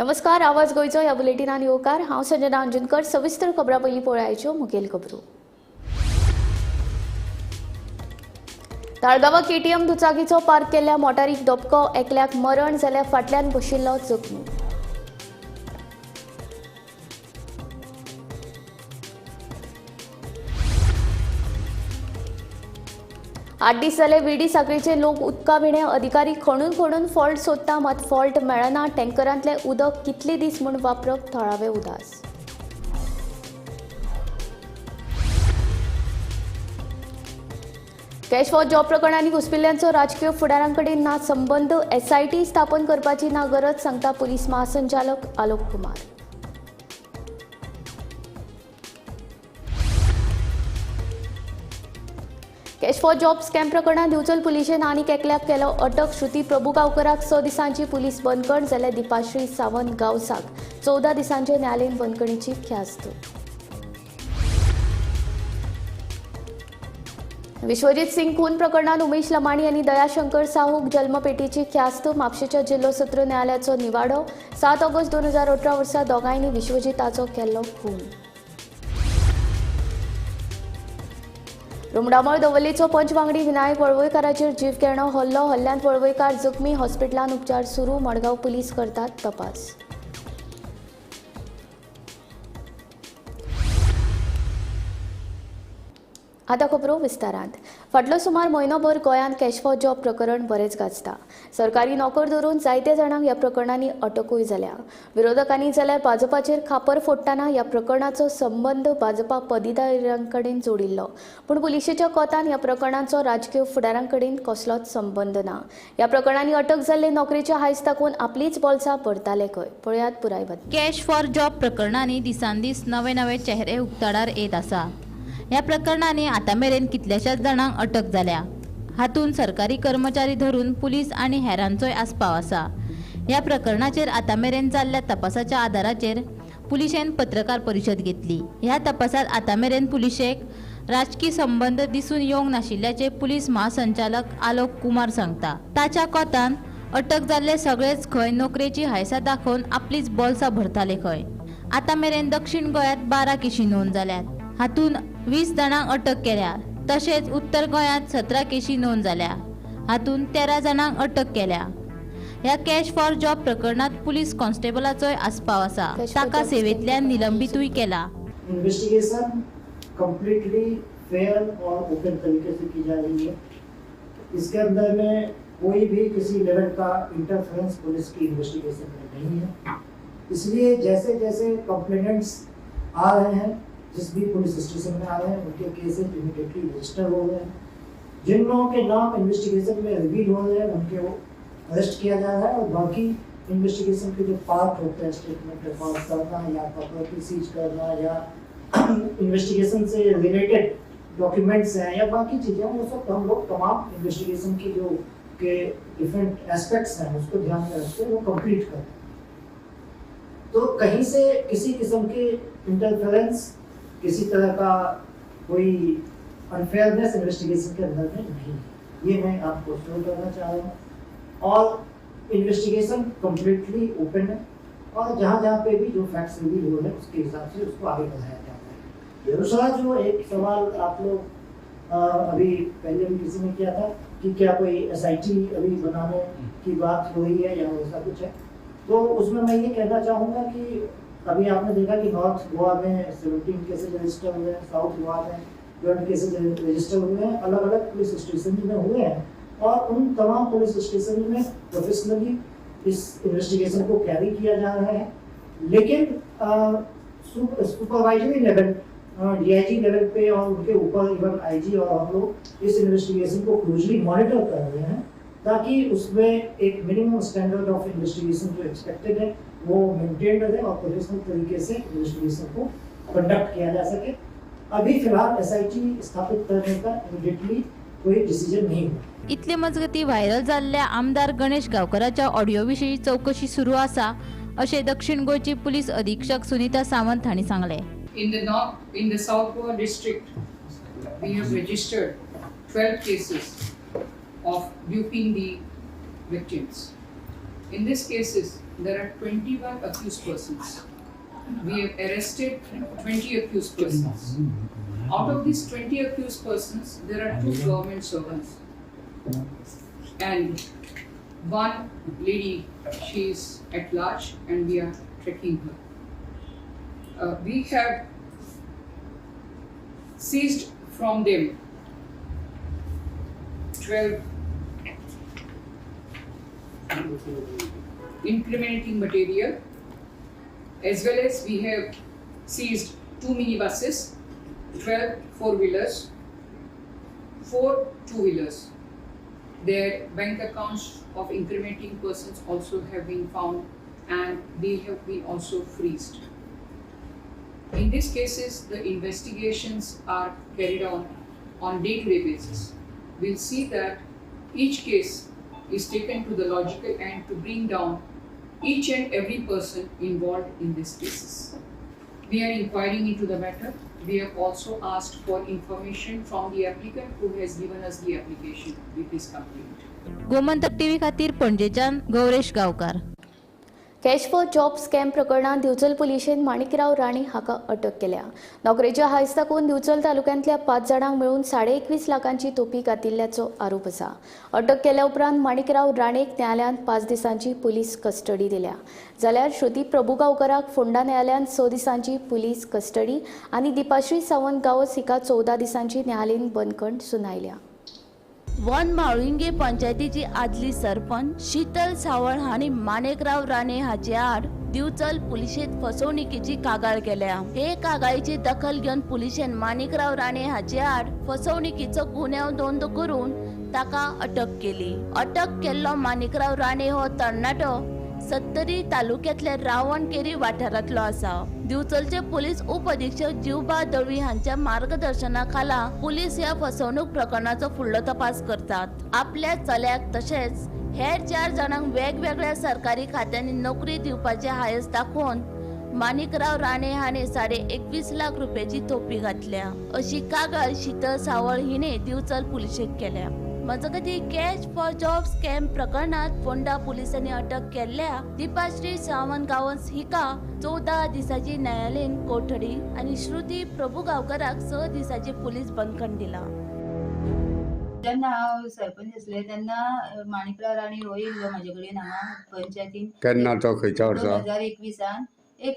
नमस्कार, आवाज गोंयचो ह्या बुलेटिनान येवकार. हांव संजना अंजुनकर. सविस्तर खबरां पयलीं पळयाच्यो मुखेल खबरो. ताळगांवां केटीएम दुचाकीचो पार्क केल्ल्या मोटारीक धपको, एकल्याक मरण जाल्यार फाटल्यान बशिल्लो जखमी. आठ दीस जाले विडी साखळीचे लोक उदका विणे अधिकारी खणून खणून फॉल्ट सोदता, मात फॉल्ट मेळना. टँकरांतलें उदक कितले दीस म्हूण वापरप, थळावे उदास. कॅश फॉर जॉब प्रकरणांनी घुसपिल्ल्यांचो राजकीय फुडारां कडेन ना संबंद, एसआयटी स्थापन करपाची ना गरज, सांगता पुलीस महासंचालक Alok Kumar. Cash for job scam प्रकरणांत दिवचल पुलिशेन आनीक एकल्याक केलो अटक. श्रुती प्रभुगांवकराक 6 दिसांची पुलीस बंदखण जाल्यार दीपाश्री सावंत गांवसाक 14 दिसांचे न्यायालयीन बंदखणीची ख्यास्त. विश्वजीत सिंग खून प्रकरणांत उमेश लमाणी आनी दयाशंकर साहूक जल्मपेटीची ख्यास्त. म्हापशेच्या जिल्लो सत्र न्यायालयाचो निवाडो. 7 ऑगस्ट 2018 वर्सा दोगांयनी विश्वजीताचो केल्लो खून. रुमडामळ दवर्लेचो पंच वांगडी विनायक वळवयकाराचेर जीव घेणो हल्लो. हल्ल्यांत वळवयकार जखमी, हॉस्पिटलांत उपचार सुरू. मडगांव पुलीस करतात तपास. आतां खबरो विस्तारांत. फाटलो सुमार म्हयनोभर गोंयांत कॅश फॉर जॉब प्रकरण बरेंच गाजता. सरकारी नोकर धरून जायते जाणांक ह्या प्रकरणांनी अटकूय जाल्या. विरोधकांनी जाल्यार भाजपाचेर खापर फोडटना ह्या प्रकरणाचो संबंद भाजपा पदाधिकाऱ्यां कडेन जोडिल्लो. पूण पुलिशेच्या कोतान ह्या प्रकरणाचो राजकीय फुडारां कडेन कसलोच संबंद ना. ह्या प्रकरणांनी अटक जाल्ले नोकरेचे हायस दाखोवन आपलीच बोल्सां भरताले खंय. पळयात पुराय बातमी. कॅश फॉर जॉब प्रकरणांनी दिसान दीस नवे नवे चेहरे उक्ताडार येत आसा. ह्या प्रकरणांनी आतां मेरेन कितल्याशाच जाणांक अटक जाल्या. हातूंत सरकारी कर्मचारी धरून पुलीस आनी हेरांचोय आस्पाव आसा. ह्या प्रकरणाचेर आतां मेरेन जाल्ल्या तपासाच्या आदाराचेर पुलिशेन पत्रकार परिशद घेतली. ह्या तपासात आतां मेरेन पुलिशेक राजकी संबंद दिसून येवंक नाशिल्ल्याचें पुलीस महासंचालक आलोक कुमार सांगता. ताच्या कोतान अटक जाल्ले सगळेच खंय नोकरेची हायसा दाखोवन आपलीच बोल्सां भरताले खंय. आतां मेरेन दक्षिण गोंयांत 12 केशी नोंद जाल्यात. हातूंत 20 जाणांक अटक केल्या. तशेंच उत्तर गोंयांत 17 केशी नोंद जाल्या. हातूंत 13 जाणांक अटक केल्या. ह्या कॅश फॉर जॉब प्रकरणांत पुलीस कॉन्स्टेबलाचोय आस्पाव आसा. ताका सेवेंतल्यान निलंबितूय केला. इन्वेस्टिगेशन कम्प्लीटली फेयर और ओपन तरीके से की जा रही है. इसके अंदर में कोई भी किसी लेवल का इंटरफेरेंस पुलिस की इन्वेस्टिगेशन में नहीं है. इसलिए जैसे जैसे कंप्लेनेंट्स आ रहे हैं, जिस भी पुलिस स्टेशन में आ रहे हैं, उनके केसेस इमीडिएटली रजिस्टर हो रहे हैं. जिन लोगों के नाम इन्वेस्टिगेशन में रिवील हो रहे हैं उनके वो अरेस्ट किया जा रहा है और बाकी इन्वेस्टिगेशन के जो पार्ट होते हैं, स्टेटमेंट रिकॉर्ड करना या प्रॉपर्टी सीज करना या इन्वेस्टिगेशन से रिलेटेड डॉक्यूमेंट्स हैं या बाकी चीज़ें, वो सब हम लोग तमाम इन्वेस्टिगेशन की जो के डिफरेंट एस्पेक्ट्स हैं उसको ध्यान में रखते वो कंप्लीट करते हैं. तो कहीं से किसी किस्म के इंटरफेरेंस, किसी तरह का कोई अनफेयरनेस इन्वेस्टिगेशन के अंदर में नहीं है, ये मैं आपको श्योर करना चाह रहा हूँ. और इन्वेस्टिगेशन कम्प्लीटली ओपन है और जहाँ जहाँ पे भी जो फैक्ट्स रिवील हो रहे हैं उसके हिसाब से उसको आगे बढ़ाया जा रहा है. दूसरा जो एक सवाल आप लोग अभी पहले भी किसी ने किया था कि क्या कोई एसआईटी अभी बनाने की बात हो रही है या वैसा कुछ है, तो उसमें मैं ये कहना चाहूँगा कि अभी आपने देखा कि नॉर्थ गोवा में 17 केसेज रजिस्टर हुए हैं, साउथ गोवा में 12 केसेज रजिस्टर हुए हैं, अलग अलग पुलिस स्टेशन में हुए हैं और उन तमाम पुलिस स्टेशन में प्रोफेशनली इस इन्वेस्टिगेशन को कैरी किया जा रहा है. लेकिन सुपरवाइजरी लेवल, डीआईजी लेवल पे और उनके ऊपर इवन आईजी और हम लोग इस इन्वेस्टिगेशन को क्लोजली मॉनिटर कर रहे हैं ताकि उसमें एक मिनिमम स्टैंडर्ड ऑफ इन्वेस्टिगेशन जो एक्सपेक्टेड है वो मेंटेन रहे और प्रोफेशनल तरीके से इन्वेस्टिगेशन को कंडक्ट किया जा सके. अभी फिलहाल एसआईटी स्थापित करने का इमीडिएटली कोई डिसीजन नहीं हुआ. इतले मजगती व्हायरल जाल्ल्या आमदार गणेश गांवकराच्या ऑडियो विशीं चवकशी सुरू आसा अशें दक्षिण गोंयची पुलीस अधीक्षक सुनीता सावंत हांणी सांगलें. In the South Goa district, we have registered 12 cases of duping the victims. In these cases, there are 21 accused persons. We have arrested 20 accused persons. Out of these 20 accused persons, there are 2 government servants and 1 lady, she is at large and we are tracking her. We have seized from them 12 incriminating material, as well as we have seized 2 minibuses, 12 four-wheelers, 4 two-wheelers. Their bank accounts of incriminating persons also have been found and they have been also freezed. In these cases, the investigations are carried on day-to-day basis. We'll see that each case is taken to the logical end to bring down each and every person involved in these cases. We are inquiring into the matter. We have also asked for information from the applicant who has given us the application with this complaint. Gomantak TV खातीर पणजेच्यान Gauresh Gaonkar. Cash for job scam प्रकरणात दिवचल पुलिशेन माणिकराव राणे हाका अटक केल्या. नोकरेच्या हायस दाखोवन दिवचल तालुक्यांतल्या 5 जाणांक मेळून 21.5 लाखांची तोपी घातिल्ल्याचो आरोप आसा. अटक केल्या उपरांत माणिकराव राणेक न्यायालयान 5 दिसांची पुलीस कस्टडी दिल्या, जाल्यार श्रुती प्रभुगांवकराक फोंडा न्यायालयान 6 दिसांची पुलीस कस्टडी आनी दीपाश्री सावंत गांवस हिका 14 दिसांची न्यायालयीन बंदखण सुनायल्या. वन म्हाळुंगे पंचायतीची आदली सरपंच शीतल सावळ हांणी माणिकराव राणे हाचे आड दिवचल पुलिशेंत फसवणुकीची कागाळ केल्या. हे कागाळीची दखल घेवन पुलिशेन माणिकराव राणे हाचे आड फसवणुकीचो गुन्यांव नोंद करून ताका अटक केली. अटक केल्लो माणिकराव राणे हो तरणाटो सत्तरी तालुक्यातल्या रावणकेरी वाठारांतलो आसा. दिवचलचे पोलीस उप अधीक्षक जीवबा दळवी हांच्या मार्गदर्शना खाला पुलीस ह्या फसवणूक प्रकरणाचो फुडलो तपास करतात. आपल्या चल्याक तशेंच हेर 4 जाणांक वेगवेगळ्या सरकारी खात्यांनी नोकरी दिवपाचे हायस दाखोवन माणिकराव राणे हाणे 21.5 लाख रुपयाची तोपी घातल्या अशी कागाळ शीतल सावळ हिणे दिवचल पुलिशेक केल्या. मजगती कॅश फॉर जॉब स्कॅम प्रकरणात फोंडा पोलिसांनी अटक केल्ल्या दीपाश्री सावंत गांवस हिका 14 दिसाची न्यायालयीन कोठडी आनी श्रुती प्रभुगांवकराक 6 दिसाची पुलीस बंदखण दिला. जेन्ना हांव सरपंच आसले तेन्ना माणिकराव राणे हो येयल्लो म्हाजे कडेन हांगा पंचायतीन. केन्ना तो खंयच्या वर्सा? 2021 एक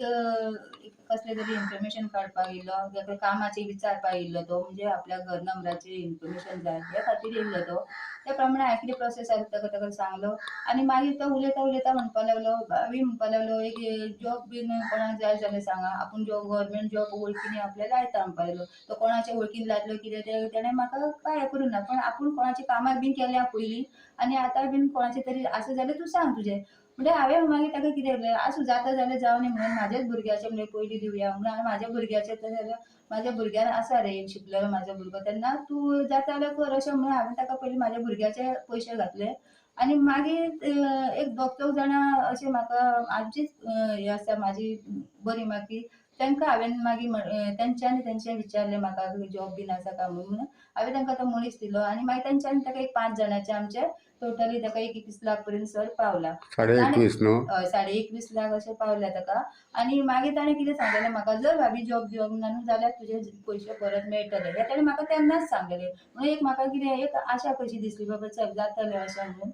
कसले तरी इन्फॉर्मेशन काडपाक येयल्लो, ताका कामाचे विचारपाक येयल्लो तो, म्हणजे आपल्या घर नंबराचे इन्फॉर्मेशन जाय हे खातीर येयल्लो तो. त्या प्रमाणे हांवें कितें प्रोसेस आसा ताका ताका सांगलो आनी मागीर तो उलयता उलयता म्हणपाक लागलो, भाभी म्हणपाक लागलो एक जॉब बीन कोणाक जाय जाल्यार सांगा, आपूण जॉब गव्हर्मेंट जॉब वळखीन आपल्या लायता म्हणपाक लागलो. तो कोणाच्या वळखीन लायतलो कितें तें तेणें म्हाका कांय करूं ना, पण आपूण कोणाच्या कामाक बीन केल्या पयलीं आनी आतां बीन कोणाचें तरी आसा जाल्यार तूं सांग तुजें. म्हणजे हांवें मागीर ताका कितें केलें, आसूं जाता जाल्यार जावं न्ही म्हणून म्हाज्याच भुरग्याचें म्हणजे पयलीं दिवया म्हणून हांवें म्हाज्या भुरग्याचें तशें जाल्यार म्हाज्या भुरग्यान आसा रे एक शिकलेलो म्हाजो भुरगो, तेन्ना तूं जाता जाल्यार कर अशें म्हणून हांवें ताका पयलीं म्हाज्या भुरग्याचे पयशे घातले. आनी मागीर एक दोग चौग जाणां अशें म्हाका आमचीच हें आसा म्हाजी बरी मागीर तांकां हांवें मागीर तेंच्यांनी तेंचें विचारलें म्हाका जॉब बीन आसा काय म्हणून, हांवें तांकां तो मनीस दिलो आनी मागीर तेंच्यांनी ताका एक 5 जाणांचे आमचे टोटली ताका 21 लाख पर्यंत सर पावला. 21.5 न्हू? हय, 21.5 लाख अशें पावल्या ताका. आनी मागीर ताणें कितें सांगलेलें म्हाका, जर भाभी जॉब दिवंक ना न्हू जाल्यार तुजे पयशे परत मेळटले हें ताणें म्हाका तेन्नाच सांगलेलें. म्हणून एक म्हाका कितें एक आशा कशी दिसली बाबा चल जातलें अशें म्हणून,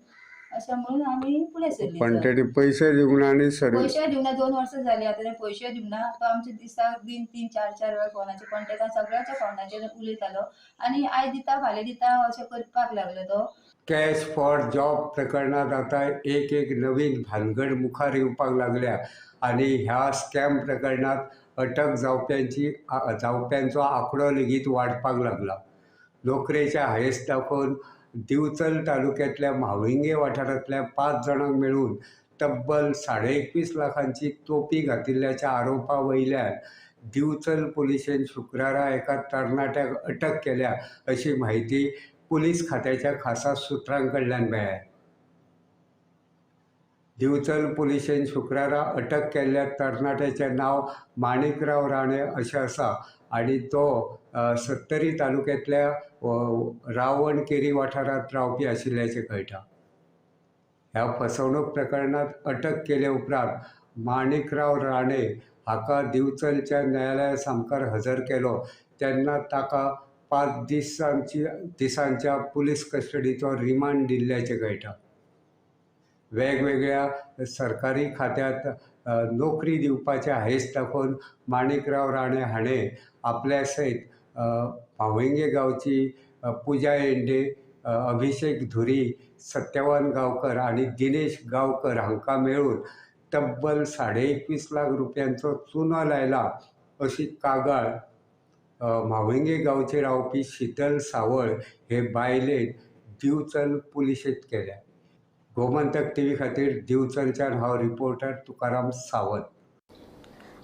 अशें म्हणून आमी फुडें सरली. पण तेणी पयशे दिवंक ना आनी पयशे दिवंक ना, 2 वर्सां जालीं आतां तेणें पयशे दिवंक ना. तो आमचे दिसाक 3 3 4 4 वेळा फोनाचेर कॉन्टेक्ट सगळ्यांच्या फोनाचेर उलयतालो आनी आयज दिता फाल्यां दिता अशें करपाक लागलो तो. कॅश फॉर जॉब प्रकरणात आतां एक एक नवीन भानगड मुखार येवपाक लागल्या आनी ह्या स्कॅम प्रकरणात अटक जावप्यांचो आंकडो लेगीत वाडपाक लागला. नोकरेच्या हायस दाखोवन दिवचल तालुक्यांतल्या म्हाळुंगे वाठारांतल्या 5 जाणांक मेळून तब्बल 21.5 लाखांची तोपी घातिल्ल्याच्या आरोपा वयल्यान दिवचल पुलिशेन शुक्रारा एका तरणाट्याक अटक केल्या अशी म्हायती पुलीस खात्याच्या खासा सुत्रां कडल्यान मेळ्ळ्या. दिवचल पुलिशेन शुक्रारा अटक केल्ल्या तरणाट्याचें नांव माणिकराव राणे अशें आसा आनी तो सत्तरी तालुक्यांतल्या रावणकेरी वाठारांत रावपी आशिल्ल्याचें कळटा. ह्या फसवणूक प्रकरणात अटक केले उपरांत माणिकराव राणे हाका दिवचलच्या न्यायालया सामकार हजर केलो तेन्ना ताका 5 दिसांच्या पुलीस कस्टडीचो रिमांड दिल्ल्याचें कळटा. वेगवेगळ्या सरकारी खात्यांत नोकरी दिवपाचें हांयस दाखोवन माणिकराव राणे हाणें आपल्या सयत म्हावळिंगे गांवची पुजा येंडे, अभिषेक धुरी, सत्यवान गांवकर आनी दिनेश गांवकर हांकां मेळून तब्बल 21.5 लाख रुपयांचो चुनो लायला अशी कागाळ म्हावळिंगे गांवचे रावपी शीतल सावळ हे बायलेन दिवचल पुलिशेंत केल्या. गोमंतक टीव्ही खातीर दिवचलच्यान हांव रिपोर्टर तुकाराम सावंत.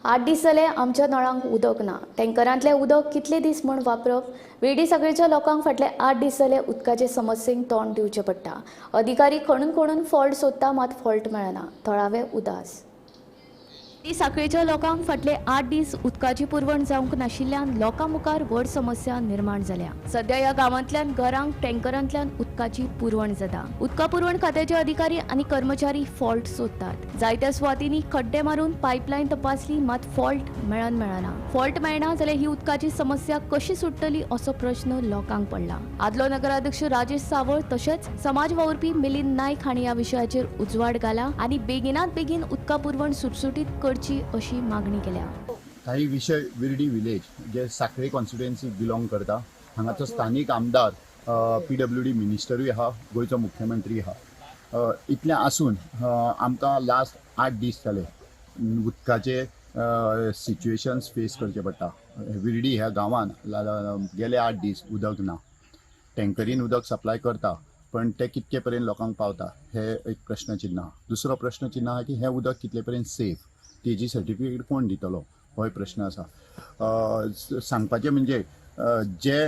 8 दीस जाले आमच्या नळांक उदक ना. टँकरांतलें उदक कितले दीस म्हूण वापरप? विर्डी सांखळेच्या लोकांक फाटले 8 दीस जाले उदकाचे समस्येक तोंड दिवचें पडटा. अधिकारी खणून खणून फॉल्ट सोदता, मात फॉल्ट मेळना. थळावे उदास. सांखळेच्या लोकांक फाटले 8 दीस उदकाची पुरवण जावंक नाशिल्ल्यान लोकां मुखार व्हड समस्या निर्माण जाल्या. सध्या ह्या गांवांतल्यान घरांक टँकरांतल्यान उदकाची पुरवण जाता. उदका पुरवण खात्याचे अधिकारी आनी कर्मचारी फॉल्ट सोदतात. जायत्या सुवातींनी खड्डे मारून पायपलायन तपासली, मात फॉल्ट मेळना. फॉल्ट मेळना जाल्यार ही उदकाची समस्या कशी सुट्टली असो प्रश्न लोकांक पडला. आदलो नगराध्यक्ष राजेश सावळ तशेंच समाज वावुरपी मिलिंद नायक हांणी ह्या विशयाचेर उजवाड घाला आनी बेगिनात बेगीन उदका पुरवण सुटसुटीत करची अशी मागणी केल्या. काही विषय विर्डी विलेज जे साखळे कॉन्स्टिट्युएन्सी बिलोंग करता, हांगाचो स्थानीक आमदार PWD मिनिस्टरूय आहा, गोंयचो मुख्यमंत्री आहा. इतलें आसून आमकां लास्ट 8 दीस जाले उदकाचे सिच्युएशन्स फेस करचे पडटा. विर्डी ह्या गांवान गेले 8 दीस उदक ना. टँकरीन उदक सप्लाय करता पण ते कितके पर्यंत लोकांक पावता हे एक प्रश्नचिन्ह आहा. दुसरो प्रश्नचिन्ह आहा की हें उदक कितले पर्यंत सेफ, तेजी सर्टिफिकेट कोण दितलो होय प्रश्न आसा. सांगपाचें म्हणजे जे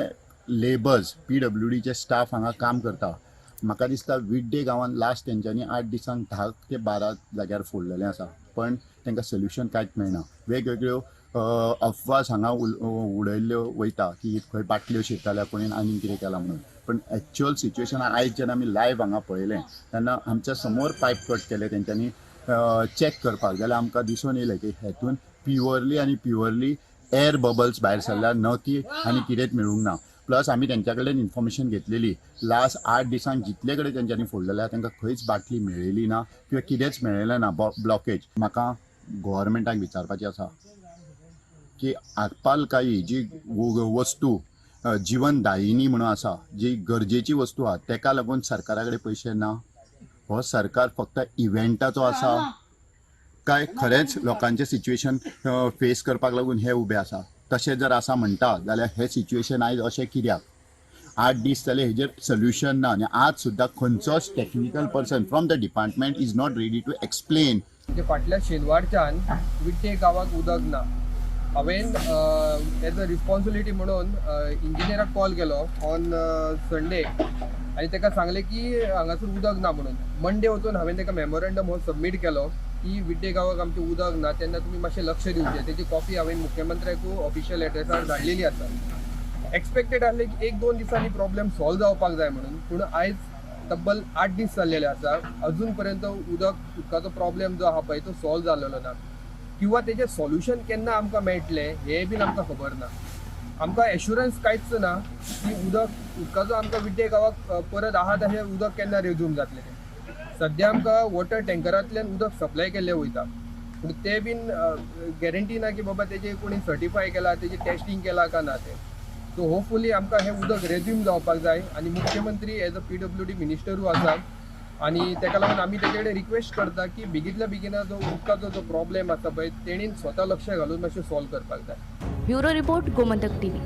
लेबर्स PWDचे स्टाफ हांगा काम करता, म्हाका दिसता विड्डे गांवान लास्ट तेंच्यांनी 8 दिसांक 10 ते 12 जाग्यार फोडलेलें आसा, पण तांकां सोल्युशन कांयच मेळना. वेगवेगळ्यो अफवास हांगा उडयल्ल्यो वयता की खंय बाटल्यो शिरताल्या, कोणेन आनी कितें केलां म्हणून, पण एक्चुअल सिच्युएशन आयज जेन्ना आमी लायव्ह हांगा पळयलें तेन्ना आमच्या समोर पायप कट केले तेंच्यांनी चॅक करपाक, जाल्यार आमकां दिसून येयलें की हेतून प्युअरली आनी प्युअरली एअर बबल्स भायर सरल्या, न की आनी कितेंच मेळूंक ना. प्लस आमी तेंच्या कडल्यान इन्फॉर्मेशन घेतलेली लास्ट 8 दिसांक जितले कडेन तेंच्यांनी फोडलेले आहा तांकां खंयच बाटली मेळ्ळेली ना किंवा कितेंच मेळ्ळेलें ना ब्लॉकेज. म्हाका गव्हर्मेंटाक विचारपाचें आसा की आपालकाई जी वस्तू जिवनदायिनी म्हणून आसा, जी गरजेची वस्तू आहा, तेका लागून सरकारा कडेन पयशे ना. हो सरकार फक्त इव्हेंटाचो आसा काय खरेंच लोकांचें सिच्युएशन फेस करपाक लागून हे उबे आसा? तशें जर आसा म्हणटा जाल्यार हें सिच्युएशन आयज अशें कित्याक? 8 दीस जाले हेजेर सोल्युशन ना आनी आज सुद्दां खंयचोच technical person from the department is not ready to explain. म्हणजे फाटल्या शेनवारच्यान विट्टे गांवाक उदक ना. हांवें एज अ रिस्पॉन्सिबिलिटी म्हणून इंजिनियराक कॉल केलो ऑन संडे आनी ताका सांगलें की हांगासर उदक ना म्हणून. मंडे वचून हांवें ताका मेमोरंडम हो सबमीट केलो की विड्डे गांवाक आमचें उदक ना, तेन्ना तुमी मातशें लक्ष दिवचें. तेजी कॉपी हांवें मुख्यमंत्र्याकूय ऑफिशियल एड्रेसार धाडलेली आसा. एक्सपेक्टेड आसलें की 1-2 दिसांनी प्रॉब्लेम सॉल्व जावपाक जाय म्हणून, पूण आयज तब्बल 8 दीस जाल्लेले आसा, अजून पर्यंत उदकाचो प्रॉब्लेम जो आहा पळय तो सॉल्व जाल्लेलो ना किंवा तेजें सॉल्युशन केन्ना आमकां मेळटलें हें बीन आमकां खबर ना. आमकां एश्युरन्स कांयच ना की उदकाचो आमकां विड्डे गांवाक परत आहा तशें उदक केन्ना रेज्यूम जातलें तें. सद्या आमकां वॉटर टँकरांतल्यान उदक सप्लाय केल्लें वयता, पूण तें बीन गॅरंटी ना की बाबा तेजें कोणी सर्टिफाय केलां, तेजें टेस्टींग केलां काय ना तें. सो होपफुली आमकां हें उदक रेज्यूम जावपाक जाय आनी मुख्यमंत्री एज अ PWD मिनिस्टरूय आसा आनी तेका लागून आमी तेजे कडेन रिक्वेस्ट करता की बेगींतल्या बेगिना जो उदकाचो जो प्रॉब्लेम आसा पळय तेणीन स्वता लक्ष घालून मातशें सॉल्व करपाक जाय. Bureau report, Gomantak TV.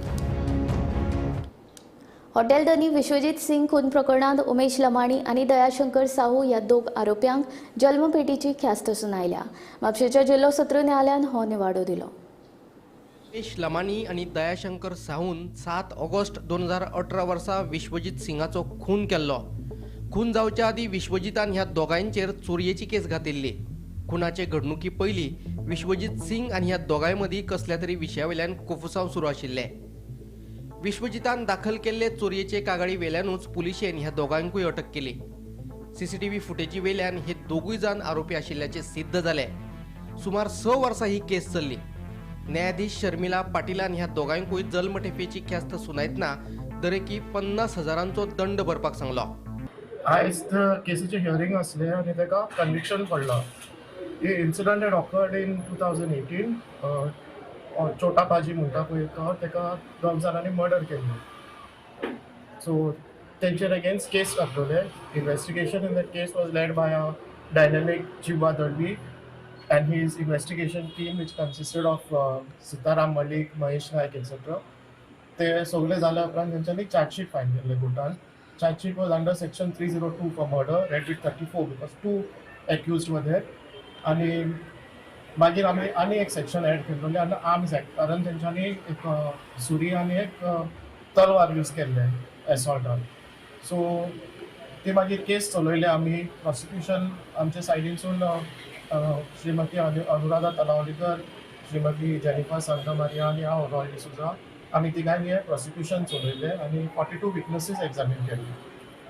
Hotel धनी विश्वजीत सिंग खून प्रकरणात उमेश लमाणी आनी दयाशंकर साहू ह्या दोग आरोप्यांक जन्मपेटीची ख्यास्त सुनायल्या. म्हापशेंच्या जिल्लो सत्र न्यायालयान हो निवाडो दिलो. उमेश लमाणी आनी दयाशंकर साहून 7 ऑगस्ट 2018 वर्सा विश्वजीत सिंगाचो खून केल्लो. खून जावच्या आदीं विश्वजितान ह्या दोगांयचेर चोरयेची केस घातिल्ली. खुनाचे घडणुकी पयलीं विश्वजीत सिंग आनी ह्या दोगांय मदीं कसल्या तरी विशया वयल्यान कोफुसांव सुरू आशिल्लें. विश्वजितान दाखल केल्ले चोरयेचे कागाळी वेल्यानूच पुलिशेन ह्या दोगांकूय अटक केली. सीसीटीव्ही फुटेजी वेल्यान हे दोगूय जाण आरोपी आशिल्ल्याचें सिद्ध जालें. सुमार 6 वर्सां ही केस चल्ली. न्यायाधीश शर्मिला पाटिलान ह्या दोगांकूय जल्मठेपेची ख्यास्त सुनायतना दरेकी 50,000 दंड भरपाक सांगलो. आयज केसीचें हियरींग आसलें आनी ताका कन्विक्शन पडलां. हे incident had occurred in 2018. Chota पाजी म्हणटा पळय तो, ताका दोग जाणांनी मर्डर केल्लो. सो तेंचेर अगेन्स्ट केस दाखयले. Investigation in that case was led by a dynamic Jiva Dalvi and his investigation team, which consisted of Sitaram Malik, Mahesh Naik, etcetera. ते सगळे जाल्या उपरांत तेंच्यांनी चार्जशीट फायल केल्ले कोर्टान. Charge sheet was under section 302 for murder, read with 34 because 2 accused were there. आनी मागीर आमी आनी एक सेक्शन एड केल्ले अंडर आर्म्स एक्ट, कारण तेंच्यांनी एक सुरी आनी एक तलवार यूज केल्ले एसॉल्टान. सो ती मागीर केस चलयले आमी. प्रोसिक्युशन आमच्या सायडीनसून श्रीमती अनुराधा तलावलीकर, श्रीमती जेनिफा सांतामारिया आनी हांव रॉय डिसोजा, आमी तिगांनी हें प्रोसिक्युशन चलयलें आनी 42 विटनसीस एग्जामीन केले.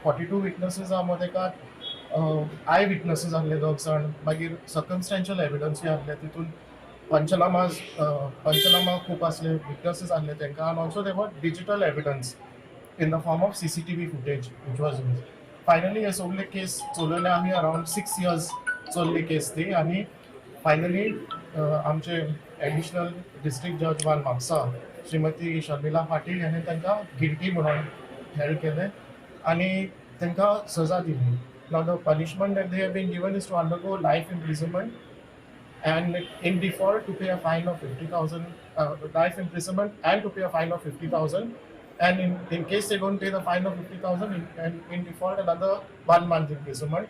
42 विटनसीसा मदें एका I witnesses आहले दोग जाण, मागीर सर्कमस्टेन्शियल एविडन्सूय आहले, तितून पंचनामा खूब आसले, विटनसीस आहले तांकां, आनी also there were digital evidence in the form of CCTV footage which was use. Finally हे सगळे केस चलयले आमी. अरावंड 6 इयर्स चल्ली केस ती आनी फायनली आमचे एडिशनल डिस्ट्रिक्ट जज 1 म्हापसा श्रीमती शर्मिला पाटील हाणें तांकां गिल्टी म्हणून हेल्ड केलें आनी तांकां सजा दिली. Now the punishment that they have been given is to undergo life imprisonment and in default to pay a fine of 50,000, life imprisonment and to pay a fine of 50,000, and in case they don't pay the fine of 50,000 and in default another 1 month imprisonment.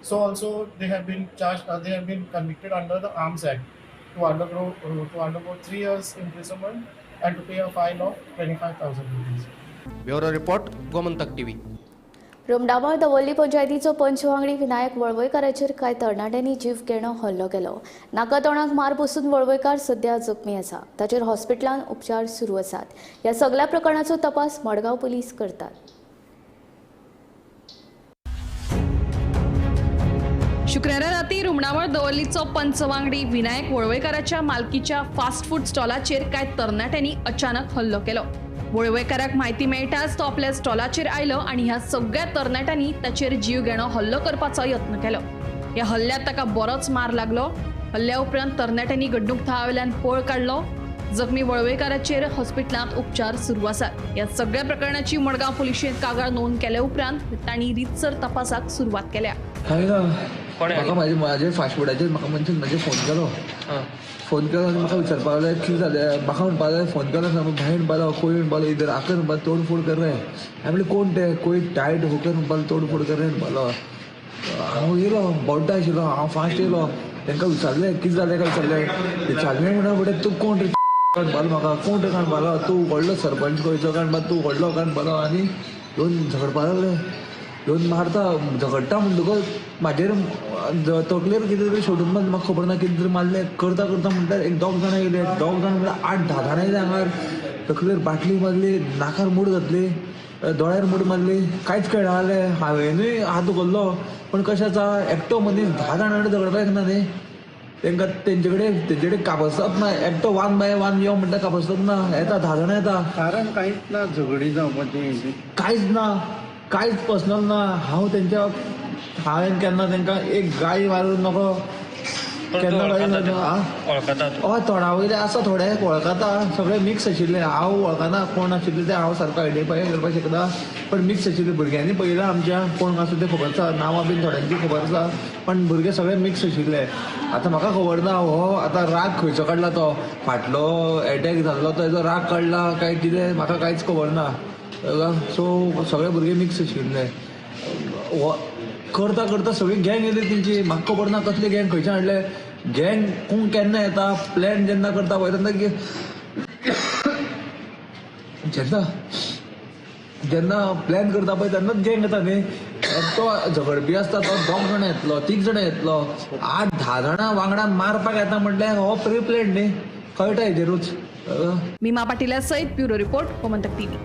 So also they have been charged, they have been convicted under the Arms Act to undergo 3 years imprisonment and to pay a fine of 25,000 rupees. Bureau report, Gomantak TV. Rumdamol Davorlim पंचायतीचो पंच वांगडी विनायक वळवयकाराचेर कांय तरणाट्यांनी जीव घेणो हल्लो केलो. नाका तोंडाक मार बसून वळवयकार सध्या जखमी आसा. ताचेर हॉस्पिटलांत उपचार सुरू आसात. ह्या सगळ्या प्रकरणाचो तपास मडगांव पुलीस करतात. शुक्रारा राती रुमडामळ दवर्लीचो पंच वांगडी विनायक वळवयकाराच्या मालकीच्या फास्ट फूड स्टॉलाचेर कांय तरणाट्यांनी अचानक हल्लो केलो. वळवयकाराक म्हायती मेळटाच तो आपल्या स्टॉलाचेर आयलो आनी ह्या सगळ्या तरणाट्यांनी ताचेर जीव घेणो हल्लो करपाचो यत्न केलो. ह्या हल्ल्यात ताका बरोच मार लागलो. हल्ल्या उपरांत तरणाट्यांनी घडणूक थळावेल्यान पळ काडलो. जखमी वळवयकाराचेर हॉस्पिटलांत उपचार सुरू आसात. ह्या सगळ्या प्रकरणाची मडगांव पुलिशेंत कागाळ नोंद केल्या उपरांत तांणी रितसर तपासाक सुरवात केल्या. म्हाका म्हाजे फास्ट फुडाचेर म्हाका मनशान म्हाजे फोन केलो. फोन केलो आनी म्हाका विचारपाक लागले कितें जालें. म्हाका म्हणपाक लागले फोन केलो ना भाई, म्हणपाक लागलो कोई, म्हणपाक लागलो इधर आकर म्हणपाक तोडफोड कर रहे. हांवें म्हणलें कोण ते, कोई टायट होकर म्हणपाक तोडफोड कर रहे म्हणपाक लागलो. हांव येयलो बोड्डा आशिल्लो, हांव फास्ट येयलो. तांकां विचारलें कितें जालें काय विचारलें. विचारलें म्हणून फुडें तूं कोण रे म्हणपाक म्हाका, कोण रे म्हणपाक लागलो, तूं व्हडलो सरपंच गोंयचो काय म्हणपाक, तूं व्हडलो काय म्हणपाक लागलो. आनी येवन झगडपाक लागले, येवन मारता झगडटा म्हणटकच म्हाजेर तकलेर कितें तरी सोडून म्हाका खबर ना कितें तरी मारलें. करता करता म्हणल्यार एक दोग जाणां येयले, दोग जाणां म्हणल्यार 8-10 जाणां येयले हांगार. तकलेर बाटली मारली, नाकार मूड घातली, दोळ्यार मूड मारली, कांयच कळना जालें. हांवेनूय हात उखल्लो, पण कशें आसा एकटो मनीस 10 जाणां कडेन झगडपाक येना न्ही. तांकां तेंचे कडेन कापसत ना, एकटो 1 बाय 1 यो म्हणटा कापसत ना, येता 10 जाणां येता. कारण कांयच ना, झगडी जावपाचें कांयच ना, कांयच पर्सनल ना. हांव तेंच्या हांवें केन्ना तांकां एक गाळी मारून नकळो केन्ना गाळी. हय, तोंडा वयले आसा थोडे वळखता, सगळे मिक्स आशिल्ले. हांव वळखना कोण आशिल्ले ते, हांव सारको आयडेंटिफाय करपाक शकना, पण मिक्स आशिल्ले. भुरग्यांनी पळयलां आमच्या कोण आसा ते खबर आसा, नांवां बीन थोड्यांची खबर आसा, पण भुरगे सगळे मिक्स आशिल्ले. आतां म्हाका खबर ना हो आतां राग खंयचो काडला, तो फाटलो एटॅक जाल्लो तो हेजो राग काडला काय कितें म्हाका कांयच खबर ना. सो सगळे भुरगे मिक्स आशिल्ले. करता करता सगळी गँग येयली तेंची, म्हाका खबर ना कसली गँग खंयच्यान हाडले. गँग कोण केन्ना येता, प्लॅन जेन्ना करता पळय तेन्ना जेन्ना जेन्ना प्लॅन करता पळय तेन्नाच गँग येता न्ही. तो झगडपी आसता तो 2 जाणां येतलो, 3 जाणां येतलो, 8-10 जाणां वांगडा मारपाक येता म्हणल्यार हो प्री प्लॅन न्ही, कळटा हेजेरूच. मीमा पाटीला सयत ब्युरो रिपोर्ट, गोमंतक टीव्ही.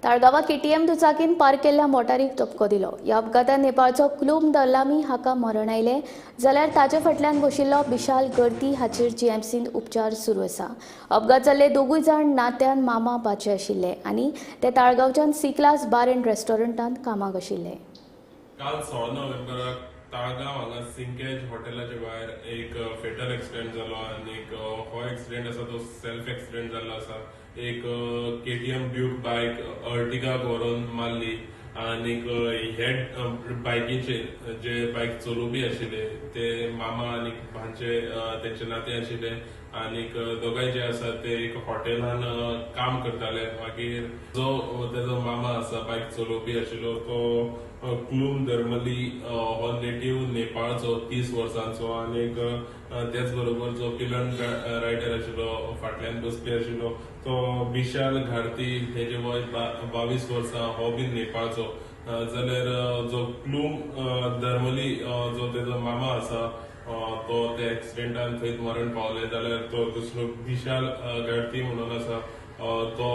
ताळगांवां केटीएम दुचाकीन पार्क केल्ल्या मोटारीक धपको दिलो. ह्या अपघातान नेपाळचो क्लूम दलामी हाका मरण आयलें, जाल्यार ताचे फाटल्यान बशिल्लो विशाल गर्ती हाचेर जीएमसींत उपचार सुरू आसा. अपघात जाल्ले दोगूय जाण नात्यान मामा भाचे आशिल्ले आनी ते ताळगांवच्यान सी क्लास बार अँड रेस्टॉरंटांत कामाक आशिल्ले. काल 16 नोव्हेंबराक ताळगांव हांगा सिंकेज हॉटेलाच्या भायर एक फेटल एक्सिडेंट जालो आनी हो एक्सिडेंट आसा तो सेल्फ एक्सिडेंट जाल्लो आसा. एक KTM Duke बायक अर्टिगाक व्हरून मारली आनी हे बायकीचेर जे बायक चलोवपी आशिल्ले ते मामा आनी भांचे तेंचे नाते आशिल्ले आनी दोगांय जे आसा ते एक हॉटेलान काम करताले. मागीर जो तेजो मामा आसा बायक चलोवपी आशिल्लो तो क्लूम धर्मली हो नेटीव नेपाळचो 30 वर्सांचो आनी तेच बरोबर जो पिलन रायडर आशिल्लो फाटल्यान बसपी आशिल्लो तो विशाल घारती हेजे वय 22 वर्सां हो बी नेपाळचो. जाल्यार जो क्लूम धर्मली जो तेजो मामा आसा तो त्या एक्सिडेंटान थंयच मरण पावले. जाल्यार तो दुसरो विशाल घारती म्हणून आसा तो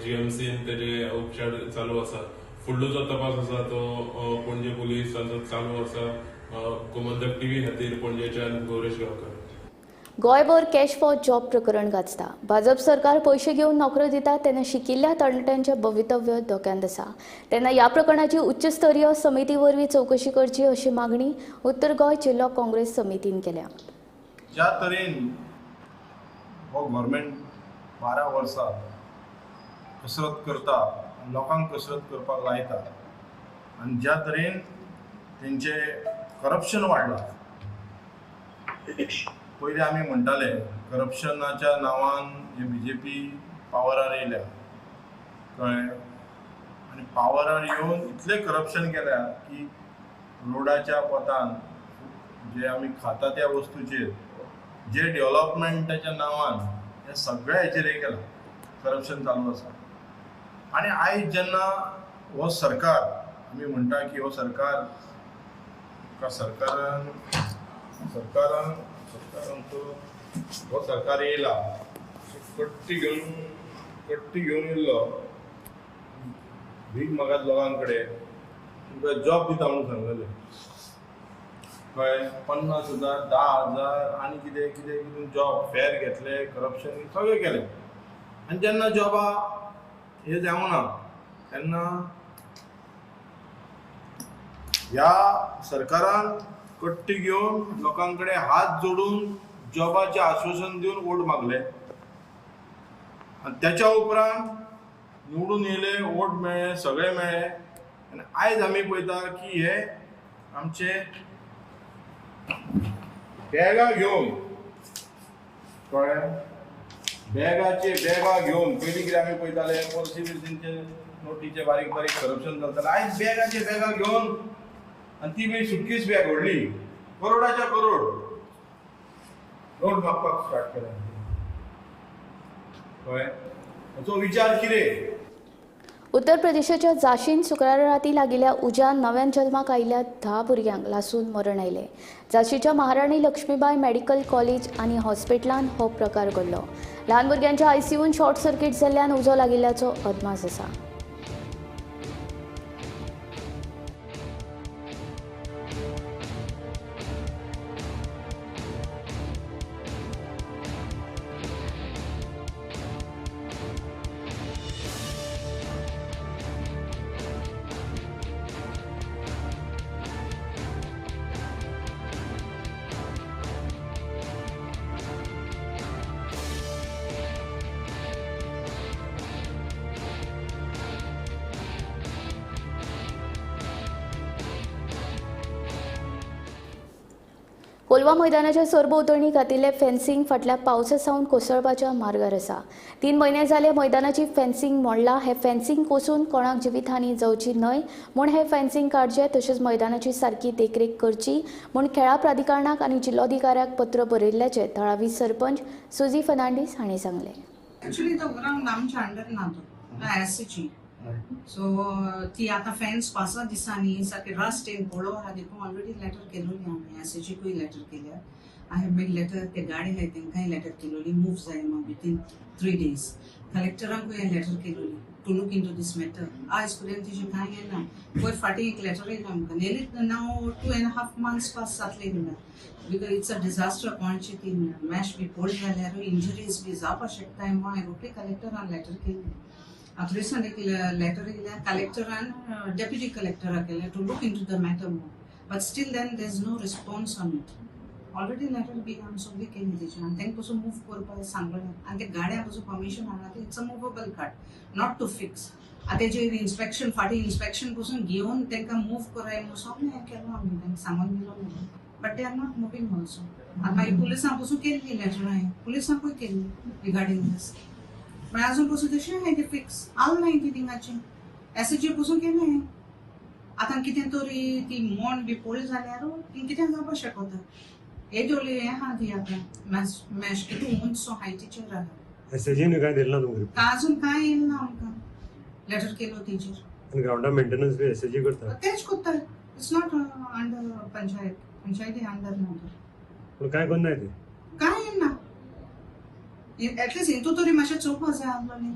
जीएमसीन तेजे उपचार चालू आसा. फुडलो जो तपास आसा तो पणजे पुलिसांचो चालू आसा. गोमंतक टीव्ही खातीर पणजेच्यान गौरेश गांवकर. गोंयभर कॅश फॉर जॉब प्रकरण गाजता. भाजप सरकार पयशे घेवन नोकऱ्यो दिता तेन्ना शिकिल्ल्या तरणाट्यांचें भवितव्य धोक्यांत आसा. तेन्ना ह्या प्रकरणाची उच्चस्तरीय समिती वरवीं चवकशी करची अशी मागणी उत्तर गोंय जिल्लो काँग्रेस समितीन केल्या. ज्या तरेन हो गव्हर्मेंट 12 वर्सां कसरत करता, लोकांक कसरत करपाक लायता आनी ज्या तरेन तेंचे करप्शन वाडलां. पयलीं आमी म्हणटाले करप्शनाच्या नांवान हे बीजेपी पावरार येयल्या, कळ्ळें, आनी पावरार येवन इतलें करप्शन केल्या की रोडाच्या पोतान जे आमी खाता त्या वस्तूचेर जे डेव्हलपमेंटाच्या नांवान हे सगळ्या हेचेर हें केलां, करप्शन चालू आसा. आनी आयज जेन्ना हो सरकार आमी म्हणटा की हो सरकार सरकारान सरकारान सरकारांचो हो सरकार येयला कट्टी घेवन येयल्लो भीक मागात लोकां कडेन तुमकां जॉब दिता म्हणून सांगलेले, कळ्ळें, 50,000 10,000 आनी कितें कितें कितें जॉब फेर घेतले, करप्शन सगळें केलें. आनी जेन्ना जॉबा हे जावना तेन्ना ह्या सरकारान कट्टी घेवन लोकां कडेन हात जोडून जॉबाचें आश्वासन दिवन वोट मागले आनी त्याच्या उपरांत निवडून येयले, वोट मेळ्ळे, सगळे मेळ्ळे. आनी आयज आमी पळयता की हे आमचे बॅगां घेवन, कळ्ळें, बॅगाचे बॅगां घेवन पयलीं कितें आमी पळयताले पर्सी बिर्सींचे नोटीचे बारीक बारीक करप्शन चलतालें. आयज बॅगाचे बॅगां घेवन आनी ती बी सुटकेस बॅग व्हडली, करोडाच्या करोड नोट मागपाक स्टार्ट केलें, कळ्ळें. हाचो विचार कितें? उत्तर प्रदेशाच्या झाशीन शुक्रारा राती लागिल्ल्या उज्यान नव्यान जल्माक आयिल्ल्या 10 भुरग्यांक लासून मरण आयलें. झाशीच्या महाराणी लक्ष्मीबाई मेडिकल कॉलेज आनी हॉस्पिटलान हो प्रकार घडलो. ल्हान भुरग्यांच्या आयसीयून शॉर्ट सर्किट जाल्ल्यान उजो लागिल्ल्याचो अदमास आसा. कोलवा मैदानाच्या सरभोंवतणी घातिल्लें फेन्सिंग फाटल्या पावसा सावन कोसळपाच्या मार्गार आसा. 3 म्हयने जाले मैदानाची फेन्सिंग मोडला. हे फेन्सिंग कोसून कोणाक जिवीतहानी जावची न्हय म्हूण हे फेन्सिंग काडचें, तशेंच मैदानाची सारकी देखरेख करची म्हूण खेळां प्राधिकरणाक आनी जिल्लोधिकाऱ्याक पत्र बरयिल्ल्याचें थळावी सरपंच सुजी फर्नांडीस हांणी सांगलें. एक्चुअली तो ग्राउंड आमच्या अंडर ना, तो एसची सो ती आतां फेन्स 5-6 दिसांनी सारके रस्ट येवन पडलो आहा देखून ऑलरेडी लेटर केलोली आमी एसएचीकूय लेटर केल्या. I have made letter, ते गाडी आहाय तेंकांय लेटर केलोली मूव जाय म्हण विथीन 3 डेज. कलेक्टरांकूय हांवें letter केलोली to look into this matter. आयज पर्यंत तेजें कांय हें ना. पयर फाटीं एक लेटर येयलो आमकां, nearly now 2.5 months pass जातले म्हणल्यार, because it's a disaster. कोणाची ती मॅश बी पडली जाल्यार इंजुरीज बी जावपाक शकता म्हणून हांवें रोखडी कलेक्टरान लेटर केल्ली. आतां रिसंट एक लेटर येयल्या कलेक्टरान डेप्युटी कलेक्टराक केल्या to look into the matter म्हणून, but still then there is no response on it. Already letter बी आमी सगळी केली तेजी आनी तांकां पसून मूव करपाक सांगलें आनी ते गाड्यां पसून परमिशन हाडला. It's a movable cart, not to fix. आतां तेजेर इन्स्पेक्शन फाटीं इन्स्पेक्शन पसून घेवन तांकां मूव कराय म्हणून सगळें हें केलो आमी, तांकां सांगून दिलो म्हणून, but they are not moving also. आतां मागीर पुलिसां पसून केल्ली लेटर हांवें, पुलिसांकूय केल्ली रिगार्डींग दीस, पण अजून पसून तशें आहाय ती फिक्स आल ना ती थिंगाची. एसएचजी पसून केलें. आतां कितें तरी ती मोण बी पडली जाल्यार ती कितें जावपाक शकता. येदोळी हें आहा ती आतां मॅश कितू उंच हायटीचेर आहा. एसएचजीन काय दिलें ना तुमकां? अजून कांय येयलें ना आमकां, लेटर केलो तेजेर. आनी ग्रावंडा मेंटेनन्स बी एसएचजी करता? तेच करता. It's not under panchayat, पंचायती अंडर ना तो. पूण कांय करनाय ते? कांय ना, एटलिस्ट हितू तरी मातशें चोवपा जाय आसलोलें,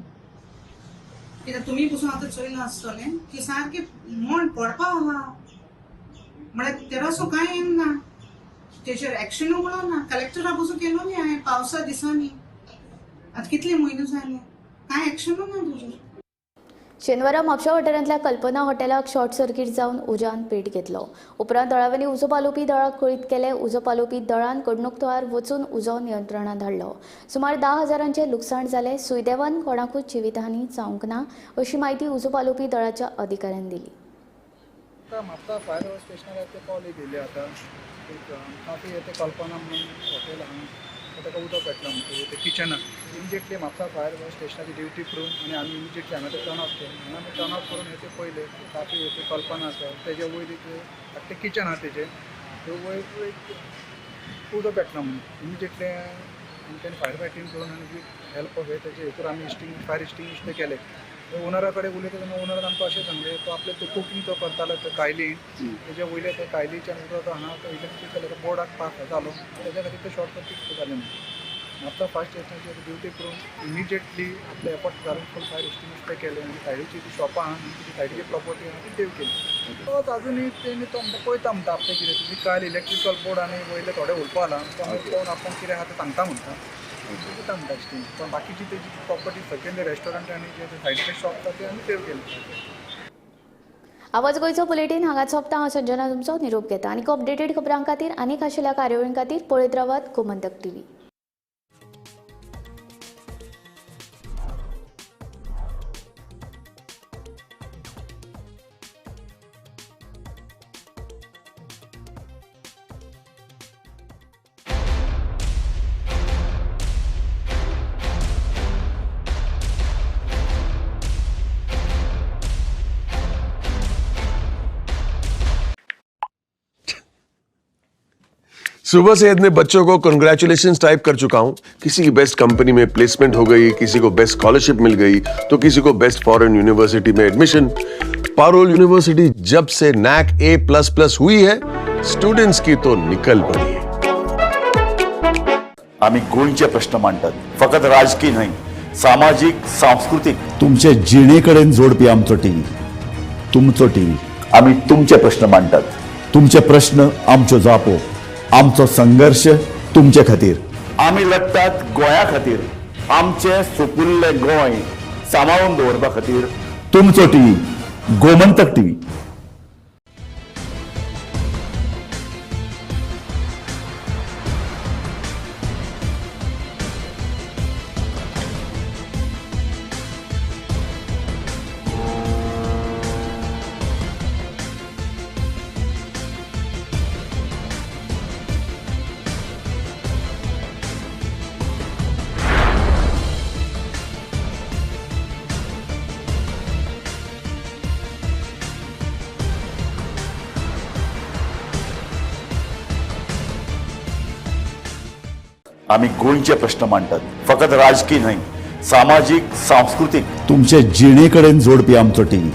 कित्याक तुमी पसून आतां चोयलां आसतलें की सारकें मोण पडपा आहा म्हळ्यार तेरासो कांय येना तेजेर एक्शनूय म्हणून ना. कलेक्टरा पसून केलो न्ही हांवें पावसा दिसांनी, आतां कितले म्हयने जाले कांय एक्शनूय ना तेजेर. शेनवारा म्हापशा वाठारांतल्या कल्पना हॉटेलाक शॉर्ट सर्किट जावन उज्यान पेट घेतलो. उपरांत थळाव्यांनी उजो पालोवपी दळाक कळीत केलें. उजो पालोवपी दळान घडणूक थळार वचून उजो नियंत्रणांत हाडलो. सुमार 10 हजारांचें लुकसाण जालें. सुदैवान कोणाकूच जिवितहानी जावंक ना अशी म्हायती उजो पालोवपी दळाच्या अधिकाऱ्यान दिली. म्हापसा फायर स्टेशनार ते कॉल दिले आतां एक काफी ते कल्पना म्हणून हॉटेल आहा ताका उदक पेटलां म्हणटकीर ते किचनाक इमिजिएटली म्हापसा फायर स्टेशनाची ड्युटी करून आनी आमी इमिजिएटली हांगा ते टर्न ऑफ केलें. हांगा आमी टर्न ऑफ करून हे ते पयले काफी ते कल्पना आसा तेजे वयर एक धाकटें किचन आहा तेजें ते वयर एक उदक पेटलां म्हणून इमिजिएटली आमच्यानी फायर फायटींग करून आनी विथ हेल्प ऑफ हे तेजे हितूर आमी फायर एक्सटिंग्विश ते केले. ओनरा कडेन उलयता तेन्ना ओनरान आमकां अशें सांगलें तो आपले ते कुकींग तो करतालो ते कायलीन तेजे वयले ते कायलीच्यान उदक तो हांगा तो इलेक्ट्रिकल बोर्डाक पास जालो तेज्या खातीर ते शॉर्ट सर्कीट जालें म्हणून. म्हापसा फायर स्टेशनाचेर ड्युटी करून इमिजिएटली आपले एफर्ट घालून फूल फायर एक्सटिंग्विश ते केलें आनी सायडीची ती शॉपां आहा आनी ती सायडीची प्रॉपर्टी आहा ती सेव केली. तोच अजुनूय तेणी तो म्हणटा पळयता म्हणटा आपलें कितें तुजी कायल इलेक्ट्रिकल बोर्ड आनी वयले थोडे उलपा आला तो मागीर पळोवन आपूण कितें आहा तें सांगता म्हणटा दिता म्हणटा एक्सटिंग्विश. पण बाकीची तेजी प्रॉपर्टी सकयले रेस्टॉरंट आनी जे सायडीचे शॉप आसा ते आमी सेव केले. आवाज गोंयचो बुलेटीन हांगा सोंपता. हांव संजना तुमचो निरोप घेता. आनी अपडेटेड खबरां खातीर आनी खाशेल्या कार्यावळीं खातीर पळयत रावात गोमंतक टीव्ही. सुबह से इतने बच्चों को कंग्रेचुलेशंस टाइप कर चुका हूं। किसी की बेस्ट कंपनी में प्लेसमेंट हो गई, किसी को बेस्ट स्कॉलरशिप मिल गई, तो किसी को बेस्ट फॉरेन यूनिवर्सिटी में एडमिशन। पारोल यूनिवर्सिटी जब से नैक A++ हुई है, स्टूडेंट्स की तो निकल पड़ी है। आमी गोंयचे प्रश्न मांडटात, फकत राजकीय न्हय, सामाजीक, सांस्कृतीक, तुमचे जिणे कडेन जोडपी आमचो टीव्ही, तुमचो टीव्ही। आमी तुमचे प्रश्न मांडटात, तुमचे प्रश्न आमच्यो जापो, आमचो संघर्ष तुमचे खातीर। आमी लढतात गोंया खातीर, आमचे सुपुल्ले गोंय सांबाळून दवरपा खातीर। तुमचो टीव्ही, गोमंतक टीव्ही। आमी गोंयचे प्रश्न मांडटात, फकत राजकीय न्हय, सामाजीक, सांस्कृतीक, तुमचे जिणे कडेन जोडपी आमचो टीव्ही,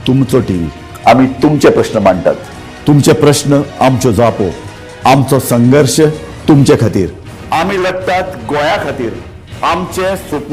तुमचो टीव्ही। आमी तुमचे प्रश्न मांडटात, तुमचे प्रश्न आमच्यो जापो, आमचो संघर्ष तुमचे खातीर। आमी लढतात गोंया खातीर, आमचे सुपुल्ले